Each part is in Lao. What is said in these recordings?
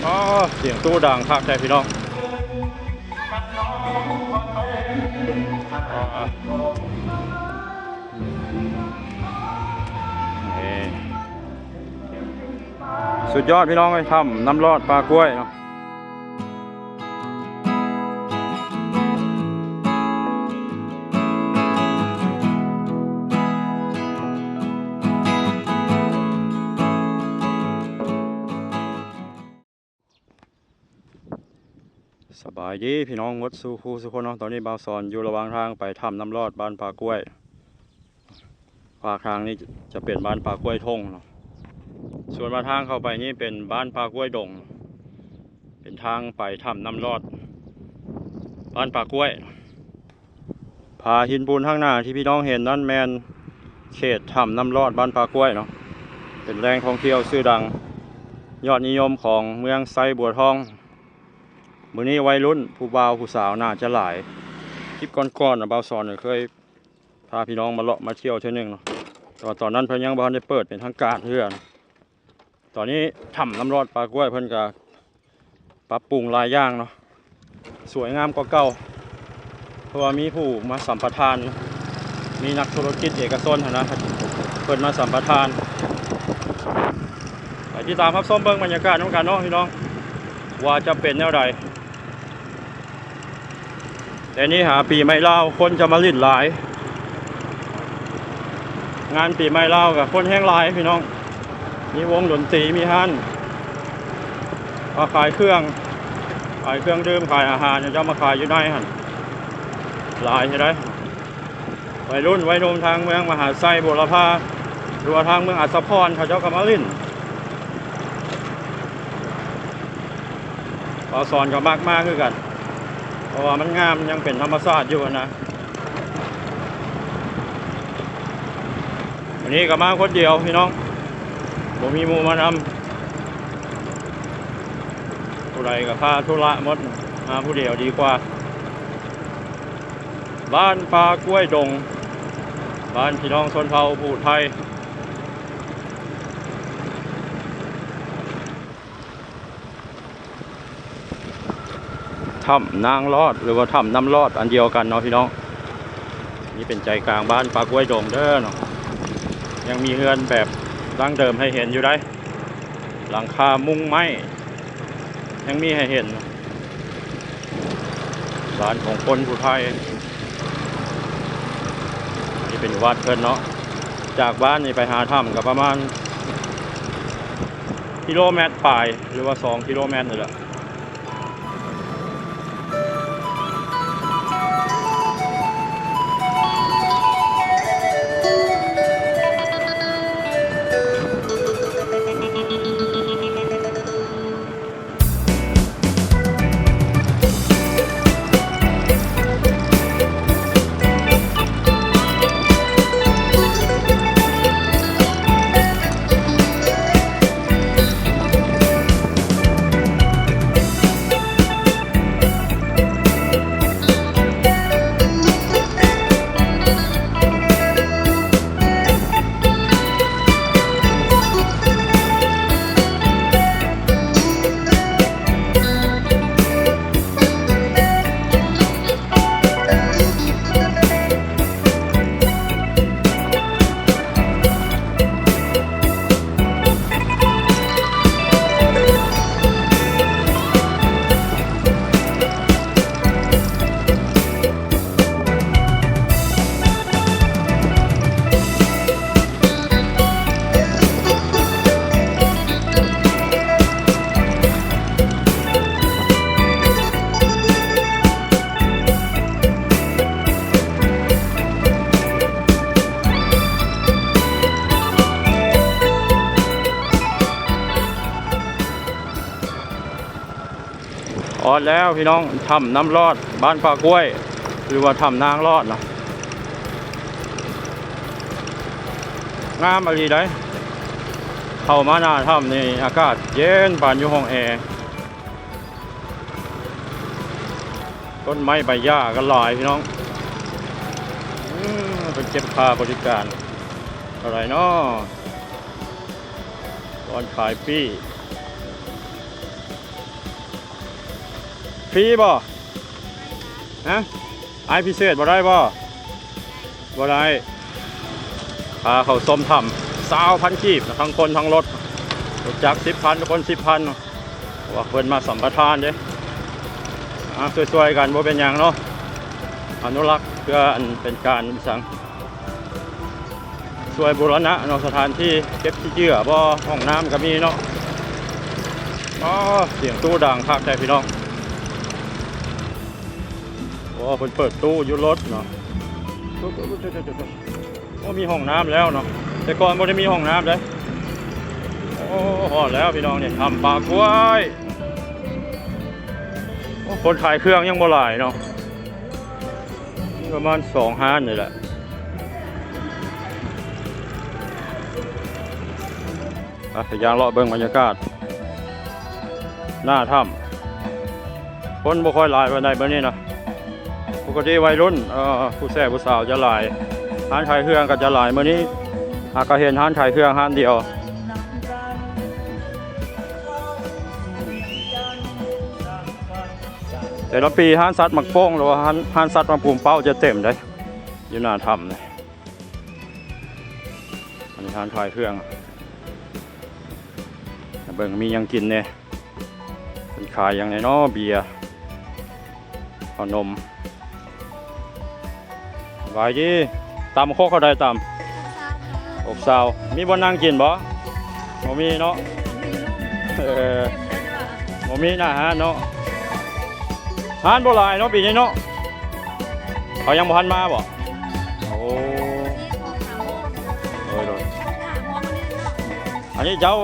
ອໍ ສຽງຕູ້ດັງຄັກແທ້ພີ່ນ້ອງ. ສຸດຍອດພີ່ນ້ອງເອີຍ ຖ້ຳນ້ຳລອດປ່າກ້ວຍເນາະ. ສະບາຍດີພີ່ນ້ອງໝົດສູ່ຄູ່ສູ່ຄົນເນາະ. ຕອນນີ້ບ່າວສອນຢູ່ລະຫວ່າງທາງໄປຖ້ຳນ້ຳລອດບ້ານປ່າກ້ວຍ. ພາກທາງນີ້ຈະເປັນບ້ານປ່າກ້ວຍທົ່ງເນາະ, ສ່ວນວ່າທາງເຂົ້າໄປນີ້ເປັນບ້ານປ່າກ້ວຍດົງ, ເປັນທາງໄປຖ້ຳນ້ຳລອດບ້ານປ່າກ້ວຍ. ຜາຫີນປູນຂ້າງໜ້າທີ່ພີ່ນ້ອງເຫັນນັ້ນແມ່ນເຂດຖ້ຳນ້ຳລອດບ້ານປ່າກ້ວຍເນາະ, ເປັນແຫຼ່ງທ່ອງທ່ຽວຊື່ດັງຍອດນິຍົມຂອງເມືອງໄຊບົວທອງ. ມື້ນີ້ໄວລຸ້ນຜູ້ບ່າວຜູ້ສາວໜ້າຈະຫຼາຍ. ຄລິບກ່ອນໆນະ ບ່າວສອນເຄີຍພາພີ່ນ້ອງມາເລາະມາທ່ຽວເທື່ອໜຶ່ງເນາະ, ແຕ່ວ່າຕອນນັ້ນເພິ່ນຍັງບໍ່ທັນໄດ້ເປີດເປັນທາງການເທື່ອ. ຕອນນີ້ຖ້ຳນ້ຳລອດປ່າກ້ວຍເພິ່ນກະປັບປຸງຫຼາຍຢ່າງເນາະ, ສວຍງາມກວ່າເກົ່າ ເພາະວ່າມີຜູ້ມາສຳປະທານ, ມີນັກທຸລະກິດເອກະຊົນຫັ້ນນະ ເພິ່ນມາສຳປະທານ. ໄປຕິດຕາມຮັບຊົມເບິ່ງບັນຍາກາດນຳກັນເນາະພີ່ນ້ອງ ວ່າຈະເປັນແນວໃດ. ແຕ່ນີ້ຫາປີໃໝ່ລາວຄົນຈະມາຫຼິ້ນຫຼາຍ, ງານປີໃໝ່ລາວກະຄົນແຮງຫຼາຍພີ່ນ້ອງ. ມີວົງດົນຕີ, ມີຮ້ານ ມາຂາຍເຄື່ອງ, ຂາຍເຄື່ອງດື່ມ, ຂາຍອາຫານ, ເຂົາເຈົ້າມາຂາຍຢູ່ໃນຫັ້ນຫຼາຍແທ້ໃດ. ໄວລຸ້ນໄວໜຸ່ມທາງເມືອງມະຫາໄຊ, ບົວລະພາ ຫຼືວ່າທາງເມືອງອັດສະພອນ ເຂົາເຈົ້າກະມາຫຼິ້ນ. ບ່າວສອນກະມັກມາຄືກັນ ເພາະວ່າມັນງາມ, ຍັງເປັນທຳມະຊາດຢູ່ຫັ້ນນະ. ວັນນີ້ກະມາຄົນດຽວພີ່ນ້ອງ, ບໍ່ມີໝູ່ມານຳ, ຜູ້ໃດກະພາທຸລະໝົດ, ມາຜູ້ດຽວດີກວ່າ. ບ້ານປ່າກ້ວຍດົງ, ບ້ານພີ່ນ້ອງຊົນເຜົ່າຜູ້ໄທ. ຖ້ຳນາງລອດ ຫຼືວ່າຖ້ຳນ້ຳລອດອັນດຽວກັນເນາະພີ່ນ້ອງ. ນີ້ເປັນໃຈກາງບ້ານປ່າກ້ວຍດົງເດີເນາະ, ຍັງມີເຮືອນແບບດັ້ງເດີມໃຫ້ເຫັນຢູ່ໃດ໋, ຫຼັງຄາມຸງໄມ້ ຍັງມີໃຫ້ເຫັນ. ບ້ານຂອງຄົນຜູ້ໄທ. ນີ້ເປັນວັດເພິ່ນເນາະ, ຈາກບ້ານນີ້ໄປຫາຖ້ຳກະປະມານກິໂລແມັດປາຍ ຫຼືວ່າສອງກິໂລແມັດນີ້ແຫຼະ. ຮອດແລ້ວພີ່ນ້ອງ, ຖ້ຳນ້ຳລອດ ບ້ານປ່າກ້ວຍ ຫຼືວ່າຖ້ຳນາງລອດນະ. ງາມອີ່ຫຼີໃດ໋, ເຂົ້າມາໜ້າຖ້ຳນີ້ອາກາດເຢັນປານຢູ່ຫ້ອງແອ. ຕົ້ນໄມ້ໃບຫຍ້າກະຫຼາຍພີ່ນ້ອງ. ອືມ ເພິ່ນເກັບຄ່າບໍລິການເທົ່າໃດນໍ? ບ່ອນຂາຍປີ້. ຟຣີບໍ່? ຮະ? ອ້າຍພິເສດບໍ່ໄດ້ບໍ່? ບໍ່ໄດ້. ພາເຂົ້າຊົມຖ້ຳ ຊາວພັນກີບ ທັງຄົນທັງລົດ ລົດຈັກສິບພັນ ຄົນສິບພັນ ເພາະວ່າເພິ່ນມາສຳປະທານເດ້. ອ່າ ຊ່ວຍໆກັນ ບໍ່ເປັນຫຍັງເນາະ ອະນຸລັກ ເພື່ອອັນເປັນການອີ່ສັງ ຊ່ວຍບູລະນະເນາະ ສະຖານທີ່ເກັບຂີ້ເຫຍື້ອບໍ່ ຫ້ອງນ້ຳກໍມີເນາະ. ອໍ ສຽງຕູ້ດັງຄັກແທ້ພີ່ນ້ອງ. ໂອ້ ເພິ່ນເປີດຕູ້ຢູ່ລົດເນາະ. ໂອ້ ມີຫ້ອງນ້ຳແລ້ວເນາະ ແຕ່ກ່ອນບໍ່ໄດ້ມີຫ້ອງນ້ຳເດ້. ໂອ້ ຮອດແລ້ວພີ່ນ້ອງ ນີ້ຖ້ຳປາກກ້ວຍ. ໂອ້ ຄົນຂາຍເຄື່ອງຍັງບໍ່ຫຼາຍເນາະ ມີປະມານສອງຮ້ານນີ້ແຫຼະ. ອ່ະ ໄປຍ່າງເລາະເບິ່ງບັນຍາກາດໜ້າຖ້ຳ. ຄົນບໍ່ຄ່ອຍຫຼາຍປານໃດມື້ນີ້ນະ. ປົກກະຕິໄວລຸ້ນ ເອີ ຜູ້ແຊຜູ້ສາວຈະຫຼາຍ, ຮ້ານຂາຍເຄື່ອງກໍຈະຫຼາຍ. ມື້ນີ້ຫາກະເຫັນຮ້ານຂາຍເຄື່ອງຮ້ານດຽວ. ແຕ່ລະປີຮ້ານສັດໝາກໂປ່ງ ຫຼືວ່າຮ້ານ ຮ້ານສັດໝາກປູມເປົ້າຈະເຕັມເດ້ ຢູ່ໜ້າຖ້ຳນີ້. ອັນນີ້ຮ້ານຂາຍເຄື່ອງ ເບິ່ງມີຫຍັງກິນແດ່. ເພິ່ນຂາຍຫຍັງແດ່ເນາະ? ເບຍ ເຂົ້າໜົມ. ສະບາຍດີ. ຕຳໂຄກເທົ່າໃດ? ຕຳ ຫົກສິບ. ມີບ່ອນນັ່ງກິນບໍ່? ບໍ່ມີເນາະ. ເອີ ບໍ່ມີໜ້າຮ້ານເນາະ. ຮ້ານບໍ່ຫຼາຍເນາະປີນີ້ເນາະ. ເຂົາຍັງບໍ່ທັນມາບໍ່? ໂອ້ ໂດຍ ໂດຍ. ອັນນີ້ເຈົ້າ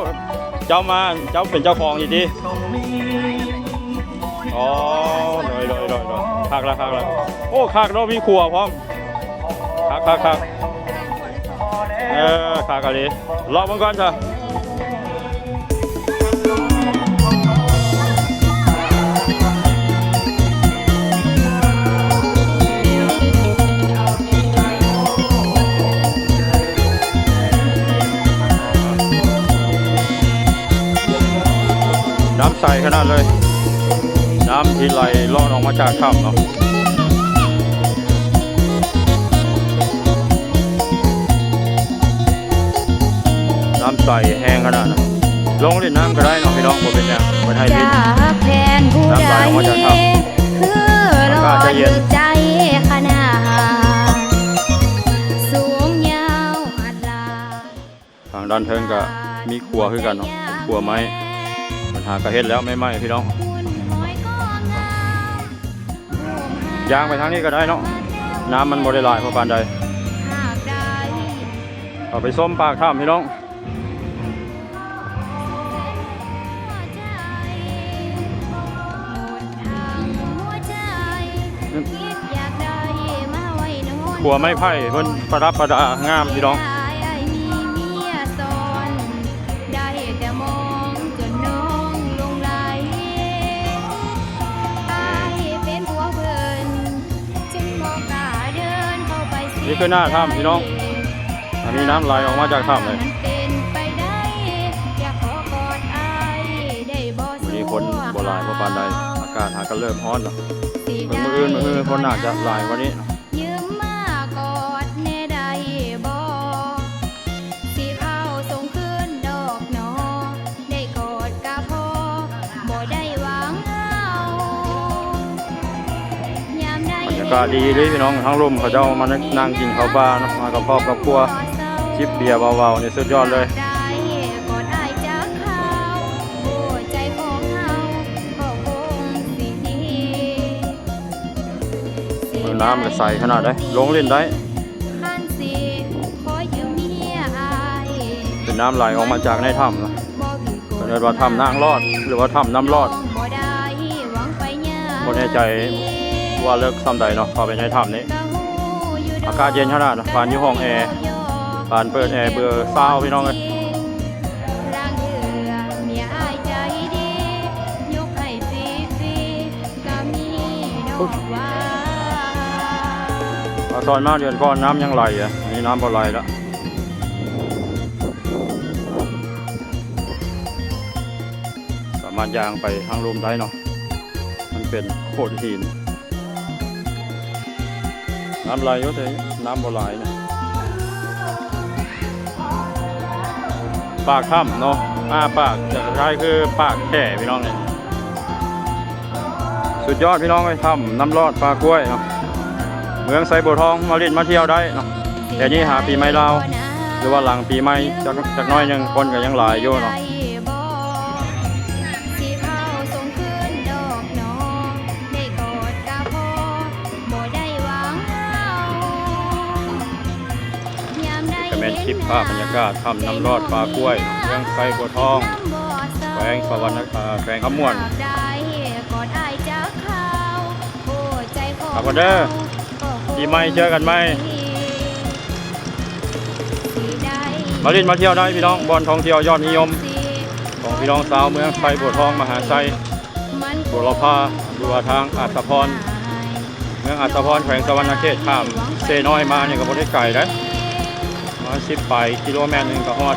ເຈົ້າມາ ເຈົ້າເປັນເຈົ້າຂອງຢູ່ຕິ? ອໍ ໂດຍ ໂດຍ ໂດຍ ໂດຍ. ຄັກລະ ຄັກລະ. ໂອ້ ຄັກເນາະ ມີຄົວພ້ອມ. ຄັກ ຄັກ ຄັກ. ເອີ ຄັກອີ່ຫຼີ. ລອງເບິ່ງກ່ອນຊະ. ນ້ຳໃສຂະໜາດເລີຍ ນ້ຳທີ່ໄຫຼຫຼອດອອກມາຈາກຖ້ຳເນາະ. ນ້ຳໃສແຮງຂະໜາດນະ. ລົງຫຼິ້ນນ້ຳກໍໄດ້ເນາະພີ່ນ້ອງ ບໍ່ເປັນຫຍັງ ເພິ່ນໃຫ້ຫຼິ້ນ. ນ້ຳໄຫຼອອກມາຈາກຖ້ຳ ອາກາດຈະເຢັນ. ທາງດ້ານເທິງກໍມີຄົວຄືກັນເນາະ ເປັນຄົວໄມ້. ບັນຫາກໍເຮັດແລ້ວໃໝ່ໆ ພີ່ນ້ອງ. ຍ່າງໄປທາງນີ້ກໍໄດ້ເນາະ ນ້ຳມັນບໍ່ໄດ້ຫຼາຍພໍປານໃດ. ເຂົ້າໄປຊົມປາກຖ້ຳພີ່ນ້ອງ. ຂົວໄມ້ໄຜ່ເພິ່ນປະດັບປະດາງາມພີ່ນ້ອງ. ນີ້ຄືໜ້າຖ້ຳພີ່ນ້ອງ ອັນນີ້ນ້ຳໄຫຼອອກມາຈາກຖ້ຳເລີຍ. ມື້ນີ້ຄົນບໍ່ຫຼາຍພໍປານໃດ ອາກາດຫາກະເລີ່ມຮ້ອນແລ້ວ. ເບິ່ງມື້ອື່ນ ມື້ຮືຄົນໜ້າຈະຫຼາຍກວ່ານີ້. ບັນຍາກາດດີເລີຍພີ່ນ້ອງ ທາງລຸ່ມເຂົາເຈົ້າມານັ່ງກິນເຂົ້າປ່າເນາະ ມາກັບຄອບກັບຄົວ ຈິບເບຍເບົາໆ ນີ້ສຸດຍອດເລີຍ. ເບິ່ງນ້ຳກໍໃສຂະໜາດໃດ ລົງຫຼິ້ນໄດ້. ເປັນນ້ຳໄຫຼອອກມາຈາກໃນຖ້ຳນະ ເພິ່ນເອີ້ນວ່າຖ້ຳນາງລອດ ຫຼືວ່າຖ້ຳນ້ຳລອດ. ບໍ່ແນ່ໃຈວ່າເລິກສ່ຳໃດເນາະ ເຂົ້າໄປໃນຖ້ຳນີ້. ອາກາດເຢັນຂະໜາດນະ ປານຢູ່ຫ້ອງແອ ປານເປີດແອເບີຊາວ ພີ່ນ້ອງເອີຍ. ວ່າຕອນມາເດືອນກ່ອນນ້ຳຍັງໄຫຼ ອັນນີ້ນ້ຳບໍ່ໄຫຼລະ. ສາມາດຍ່າງໄປທາງລຸ່ມໄດ້ເນາະ ມັນ ເປັນໂຂດຫີນ. ນ້ຳໄຫຼຢູ່ ແຕ່ນ້ຳບໍ່ຫຼາຍນະ. ປາກຖ້ຳເນາະ ອ້າປາກຈະຄ້າຍຄືປາກແຂ້ພີ່ນ້ອງເອີຍ. ສຸດຍອດພີ່ນ້ອງເອີຍ ຖ້ຳນ້ຳລອດປ່າກ້ວຍເນາະ ເມືອງໄຊບົວທອງ ມາຫຼິ້ນມາທ່ຽວໄດ້ເນາະ. ແຕ່ນີ້ຫາປີໃໝ່ລາວ ຫຼືວ່າຫຼັງປີໃໝ່ຈັກ ຈັກໜ້ອຍໜຶ່ງ ຄົນກໍຍັງຫຼາຍຢູ່ເນາະ. ນີ້ກໍແມ່ນຄລິບພາບບັນຍາກາດຖ້ຳນ້ຳລອດປ່າກ້ວຍ ເມືອງໄຊບົວທອງ ແຂວງສະຫວັນນະ ເອີ ແຂວງຄຳມ່ວນ. ຝາກກ່ອນເດີ ປີໃໝ່ເຈີກັນໃໝ່. ມາຫຼິ້ນມາທ່ຽວໄດ້ພີ່ນ້ອງ ບ່ອນທ່ອງທ່ຽວຍອດນິຍົມຂອງພີ່ນ້ອງຊາວເມືອງໄຊບົວທອງ ມະຫາໄຊ ບູລະພາ ຫຼືວ່າທາງອາດສະພອນ ເມືອງອາດສະພອນ ແຂວງສະຫວັນນະເຂດ. ຂ້າມເຊນ້ອຍມານີ້ກໍບໍ່ໄດ້ໄກເດ້ ປະມານສິບປາຍກິໂລແມັດໜຶ່ງກໍຮອດ.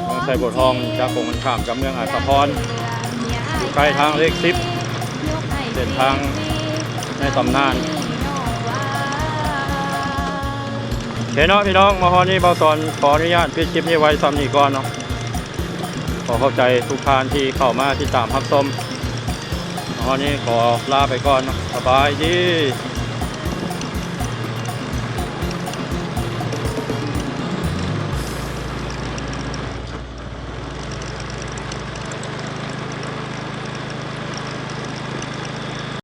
ເມືອງໄຊບົວທອງຈະກົງກັນຂ້າມກັບເມືອງອາດສະພອນ ຢູ່ໃກ້ທາງເລກສິບ ເສັ້ນທາງໃນຕຳນານ. ໂອເຄເນາະພີ່ນ້ອງ ມາຮອດນີ້ ບ່າວສອນຂໍອະນຸຍາດປິດຄລິບນີ້ໄວ້ສ່ຳນີ້ກ່ອນເນາະ. ຂໍຂອບໃຈທຸກທ່ານທີ່ເຂົ້າມາຕິດຕາມຮັບຊົມ. ມາຮອດນີ້ຂໍລາໄປກ່ອນເນາະ ສະບາຍດີ.